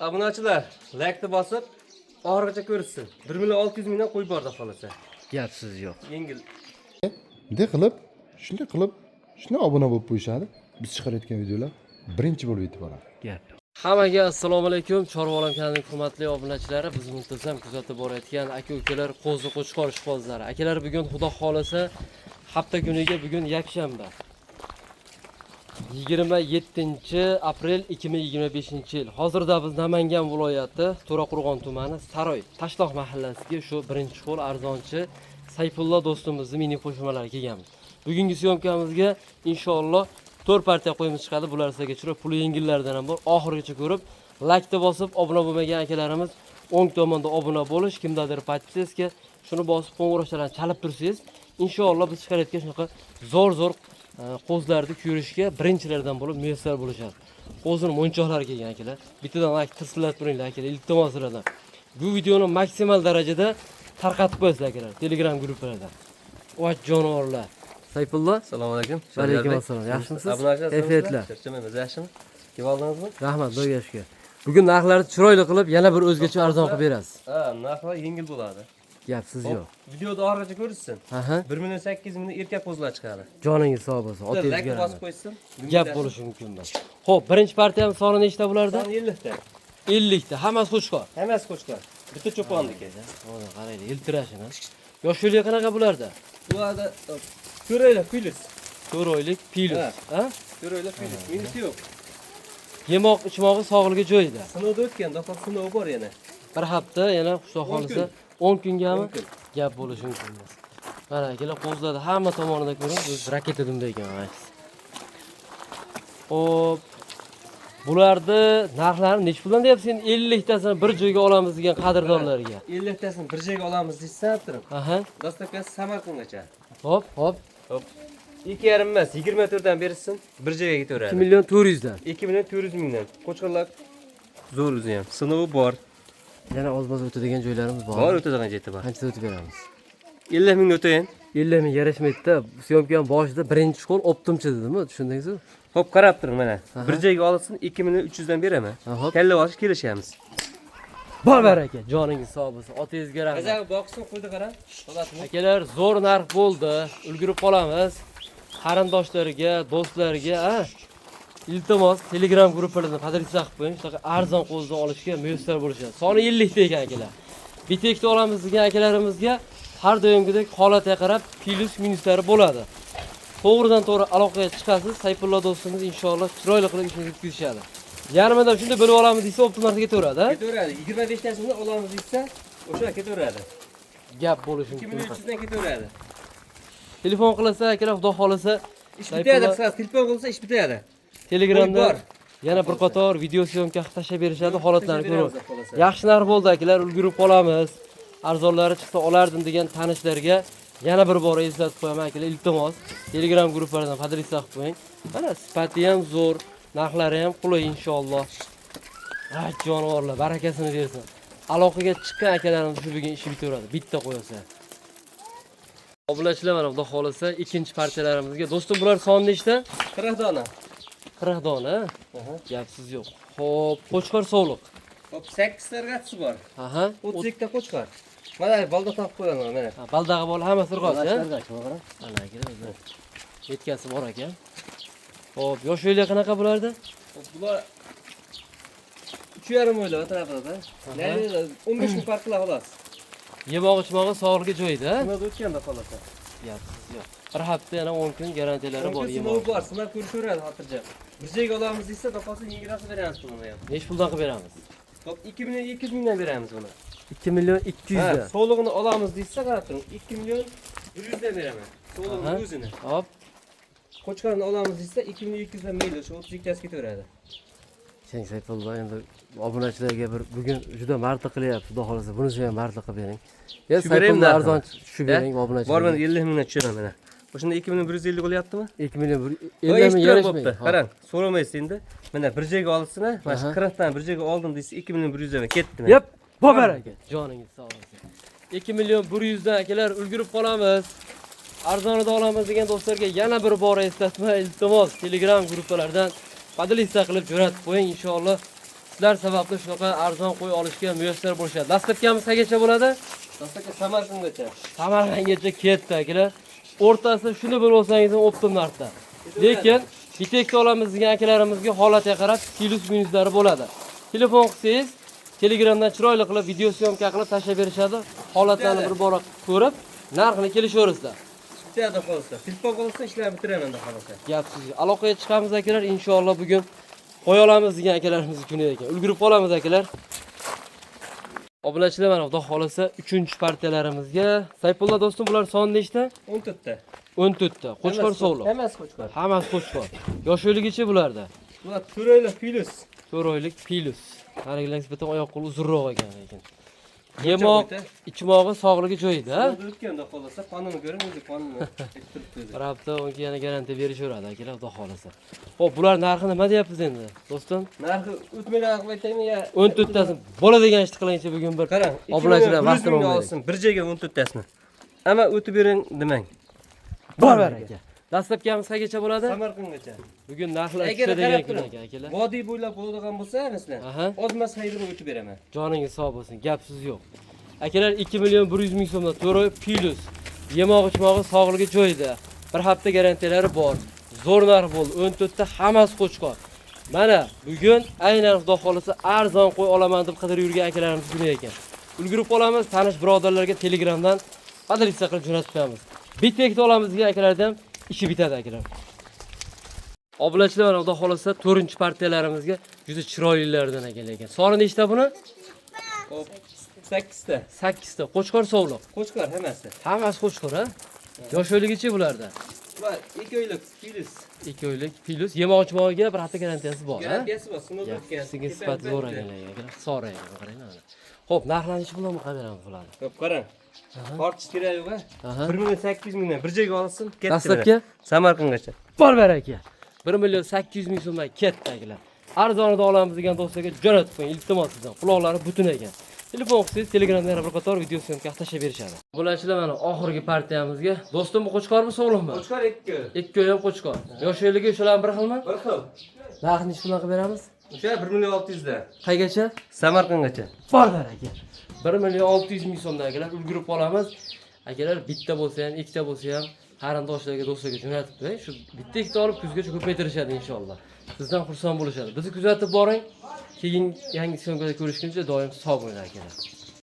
Obunachilar, laykni bosib, oxirigacha ko'rishsin. 1 million 600 mingdan qo'yib bordi xohlasa. Gapsiz yo'q. Yengil. Bunday qilib, shunday qilib, shunday obuna bo'lib qo'yishadi. Biz chiqarayotgan videolar birinchi bo'lib yetib boradi. Gap yo'q. Hammaga assalomu alaykum. Chorva olam kanalining hurmatli obunachilari, bizni muntazam kuzatib borayotgan aka-ukalar, qo'zi qo'chqor ishqibozlari. Akalar, bugun Xudo xolasa hafta kuniga, bugun yakshanba. 27 aprel 2025 yil. Hozirda biz Namangan viloyati To'raqo'rg'on tumani Saroy Tashloq mahallasiga shu birinchi qo'l arzonchi Sayfulla do'stimizni mini qo'shmalariga kelganmiz. Bugungi syomkamizga inshaalloh 4 partiya qo'yimiz chiqadi. Bular sizlarga chiroyli puli yengillardan ham bor. Oxirigacha ko'rib, laykni bosib, obuna bo'lmagan akalarimiz o'ng tomonda obuna bo'lish, kimdadir подписка, shuni bosib qo'ng'iroqchalarni chalib tursangiz, inshaalloh biz chiqarayotgan shunaqa zo'r-zo'r qo'zlarni ko'rishga birinchilardan bo'lib muyassar bo'lishadi. Qo'zini mo'nchoqlari kelgan akalar. Bittadan layk tirsillatib turinglar akalar, iltimos sizlardan. Bu videoni maksimal darajada tarqatib qo'yasizlar akalar, Telegram guruhlarida. Voy jonivorlar. Sayfullo, Assalomu alaykum. Va alaykum assalom. Yaxshimisiz? Obunachilar, Kayfiyatlar? Charchamaymiz, yaxshimi? Kelib oldingizmi? Rahmat, Xudoga shukr. Bugun narxlarni chiroyli qilib, yana bir o'zgacha arzon qilib berasiz. Ha, narxlar yengil bo'ladi. Gapsiz yo'q. Videoda oxirigacha ko'rishsin. Aha, 1 million 800 mingdan erkak qo'zilar chiqadi. joningiz sog' bo'lsin. Otangizga Laykni bosib rahmat. qo'ysin. Gap bo'lishi mumkin emas. Xo'p, birinchi partiyamiz soni nechta bularda? Son 50 ta. 50 ta. Hammasi qo'chqor. Hammasi qo'chqor. Bitta cho'ponniki. Mana qaranglar, yiltirashini. Yosh yo'li qanaqa bularda? Bularda ko'raylik, plyus. 4 oylik plyus. Ha. Ha? Ko'raylik, plyus. Minus yo'q. Yemoq ichmog'i sog'ligi joyida. Sinovda o'tgan, do'kon sinovi bor yana. Bir hafta yana xudo 10 xohlasa kun. 10 kungami 10 kun. gap bo'lishi mumkin emas. Mana akalar, qo'zlarda hamma tomonida ko'ring, o'zi raketa dumda ekan mana. Xo'p, bularni narxlari nechi puldan deyapsiz endi 50 tasini bir joyga olamiz degan qadrdonlarga? 50 tasini bir joyga olamiz deysa turib. Aha. Dostavkasi Samarqandgacha. Hop, hop. Hop. 2,5 emas, 24 dan bersin, bir joyga ketaveradi. 2 million 400 dan. 2 million 400 mingdan. Qo'chqorlar zo'r o'zi ham. Sinovi bor. Yana oz-moz o'tadigan joylarimiz bor. Bor, o'tadigan jeti bor. Qanchadan o'tib beramiz? 50 mingga o'tayin. 50 ming yarashmaydi-da. Syomka ham boshida birinchi qo'l optimchi dedimi? Tushundingizmi? Hop, qarab turing mana. Bir joyga olsin 2 million 300 dan beraman. Hop. Kalla olish kelishamiz. Bor baraka. Joningiz sog' bo'lsin. Otangizga rahmat. Qazaq boqsin, qo'ydi qarang. Holatini. Akalar, zo'r narx bo'ldi. Ulgurib qolamiz. Qarindoshlarga, do'stlarga, a? Iltimos, Telegram guruhlarini podpisa qilib qo'ying. Shunaqa arzon qo'zdan olishga muyassar bo'lishadi. Soni 50 ta ekan akalar. Bitta ikkita olamiz degan akalarimizga har doimgidek holatga qarab plyus minuslari bo'ladi. To'g'ridan to'g'ri aloqaga chiqasiz. Sayfullo do'stimiz inshaalloh chiroyli qilib ishni yetkazishadi. Yarmidan shunday bo'lib olamiz desa, optim narsa ketaveradi, a? Ketaveradi. 25 tasini olamiz desa, o'sha ketaveradi. Gap bo'lishi 2 mumkin. million 300 dan ketaveradi. Telefon qilsa akalar, xudo xolasa Ish bitadi, qisqasi telefon qilsa ish bitadi. Telegramda Qo'y bor. yana bir qator video syomka qilib tashlab berishadi, holatlarni Tashlab ko'rib. beramiz, xohlasa. Yaxshi narx bo'ldi akalar, ulgurib qolamiz. Arzonlari chiqsa olardim degan tanishlarga yana bir bor eslatib qo'yaman akalar, iltimos. Telegram guruhlaridan podpisa qilib qo'ying. Mana sifati ham zo'r, narxlari ham qulay inshaalloh. Ay jonivorlar, barakasini bersin. Aloqaga chiqqan akalarimiz shu bugun ishi bitaveradi, bitta qo'yasa. Obunachilar, mana xudo xolasa ikkinchi partiyalarimizga. Do'stim, bular soni nechta? 40 dona. 40 dona. Gapsiz yo'q. Xo'p, qo'chqor sovliq. Hop, 8 targ'atsi bor. Aha. 32 ta qo'chqor. Mana balda topib qo'yaman mana. Ha, baldag'i bor, hammasi irg'och, ha? Mana Mana akalar, o'zi yetkasi bor ekan. Xo'p, yosh yo'li qanaqa bularda? Hop, bular 3,5 oylar atrofida. Nari 15 kun farq qiladi xolos. Yemoq ichmog'i sog'ligi joyida, ha? Sinov o'tganda xolos. Gapsiz yo'q. Bir hafta yana 10 kun garantiyalari bor Sinov yemoq. bor, sinab ko'rishaveradi xotirjam. Bir joyga olamiz desa, topolsa yengilroq beramiz buni ham. Nechi puldan qilib beramiz? Hop, 2 million 200 mingdan beramiz buni. 2 million 200 Ha, dan. so'lig'ini olamiz desa, qarab turing, 2 million 100 dan beraman. So'lig'ini o'zini. Hop, Qo'chqorni olamiz desa, 2 million 200 dan mayli, o'sha 32 tasi ketaveradi. Sen Sayfullo endi obunachilarga bir bugun juda mardlik qilyapsiz, xudo xolasa bunisi ham mardlik qilib bering. Ya Tushib beraymi Sayfullo narxini? arzon tushib bering obunachilarga. Bor, mana 50 mingdan tushiraman mana. O'shanda 2 million 150 bo'lyaptimi? 2 million Voy, 50 ming eshitib yarashmaydi. bo'pti. Qarang, so'ramaysiz endi. Mana bir joyga olsin, mana shu Aha. 40 dan bir joyga oldim desa 2 million 100 dan ketdi. mana. Yep, bor baraka. Joningiz sog' bo'lsin. 2 million 100 dan akalar, ulgurib qolamiz. Arzonida olamiz degan do'stlarga yana bir bor eslatma, iltimos, Telegram guruhlaridan podpisa qilib jo'natib qo'ying inshaalloh. Sizlar sababli shunaqa arzon qo'y olishga muyassar bo'lishadi. Dastlabkimiz qaygacha bo'ladi? Dastlabki Samarqandgacha. Samarqandgacha ketdi akalar. O'rtasida shuni bilib olsangiz ham optim narxda. Lekin bitta olamiz degan akalarimizga holatga qarab plus minuslari bo'ladi. Telefon qilsangiz, Telegramdan chiroyli qilib video syomka qilib tashlab berishadi. Holatlarni bir bora ko'rib, narxini kelishaverasizlar. Bitta qolsa, telefon qilsa ishlarni bitiraman xudo xohlasa. Gap so'z yo'q. Aloqaga chiqamiz akalar, inshaalloh bugun qo'ya olamiz degan akalarimiz kuni ekan. Ulgurib qolamiz akalar. Obunachilar, mana xudo xolasa 3-partiyalarimizga. Sayfulla do'stim, bular soni nechta? 14 ta. 14 ta. Qo'chqor sovliq. Hammasi qo'chqor. Hammasi qo'chqor. Yosh o'ligichi bularda. Bular 4 oylik plus. 4 oylik plus. Qaranglar, nisbatan oyoq qo'li uzunroq ekan lekin. Yemoq, ichmog'i sog'ligi joyida. Ha? O'tgan xudo xohlasa qonini ko'ring, o'zi qonini aytib turibdi. Bir hafta unga yana garantiya berishaveradi akalar, xudo xolasa. Xo'p, bular narxi nima deyapmiz endi, do'stim? Narxi 3 million qilib aytaymi ya? 14 tasini bo'ladigan ishni qilingchi bugun bir. Qarang, Obunachilar vaqtini mingga olmaylik. olsin, bir joyga 14 tasini. Ammo o'tib bering demang. Bor ber aka. Dastlabkimiz qaygacha bo'ladi? Samarqandgacha. Bugun narxlar Agar tushadigan qarab kun turing. ekan akalar. Vodiy bo'ylab bo'ladigan bo'lsa, masalan, Aha. ozmas haydab o'tib beraman. Joningiz sog' bo'lsin, gap so'z yo'q. Akalar 2 million 100 ming so'mdan 4 oy plus. Yemoq ichmog'i sog'ligi joyida. Bir hafta garantiyalari bor. Zo'r narx bo'ldi. 14 ta hammasi qo'chqor. Mana bugun aynan xudo xolasa arzon qo'y olaman deb qidirib yurgan akalarimiz kuni ekan. Ulgurib qolamiz, tanish birodarlarga Telegramdan podelitsiya qilib jo'natib qo'yamiz. Bitta ikkita olamiz degan akalardan ham ishi bitadi akalar. Obunachilar, mana xudo xolasa 4-partiyalarimizga juda chiroylilardan ekan lekin. Soni nechta buni? Hop, 8 ta. 8 ta. Qo'chqor sovliq. Qo'chqor hammasi. Hammasi qo'chqor, ha? Yosh o'ligichi bularda. Bular 2 oylik plus. 2 oylik plus yemoq ichmog'iga bir hafta garantiyasi bor, ha? Garantiyasi bor, sinov o'tgan. Sizga sifati zo'r ekan lekin, akalar. Sora ekan, qarang mana. Xo'p, narxlarni nechi puldan qilib beramiz bularni? Xo'p, qarang. Tortish kerak yo'q, ha? Aha. 1 million 800 mingdan bir joyga olsin, ketdi. Dastlabki Samarqandgacha. bor baraka. 1 million 800 ming so'mdan ketdi akalar. Arzonida olamiz degan do'stlarga jo'natib qo'ying, iltimos sizdan. Quloqlari butun ekan. Telefon qilsangiz Telegramda yana bir qator video syomka tashlab berishadi. Bularchilar mana oxirgi partiyamizga. Do'stim, bu qo'chqormi, sog'liqmi? Qo'chqor 2. Ikkovi ham qo'chqor. Yosh o'yligi shular bir xilmi? Bir xil. Narxini nechi puldan qilib beramiz? O'sha 1 million 600 da. Qaygacha? Samarqandgacha. Bor baraka. 1 million 600 ming so'mdan akalar ulgurib qolamiz. Akalar bitta bo'lsa ham, ikkita bo'lsa ham qarindoshlarga, do'stlarga jo'natib qo'ying. Shu bitta ikkita olib kuzgacha ko'paytirishadi inshaalloh. Sizdan xursand bo'lishadi. Bizni kuzatib boring. Keyin yangi syomkada ko'rishguncha doim sog' bo'ling akalar.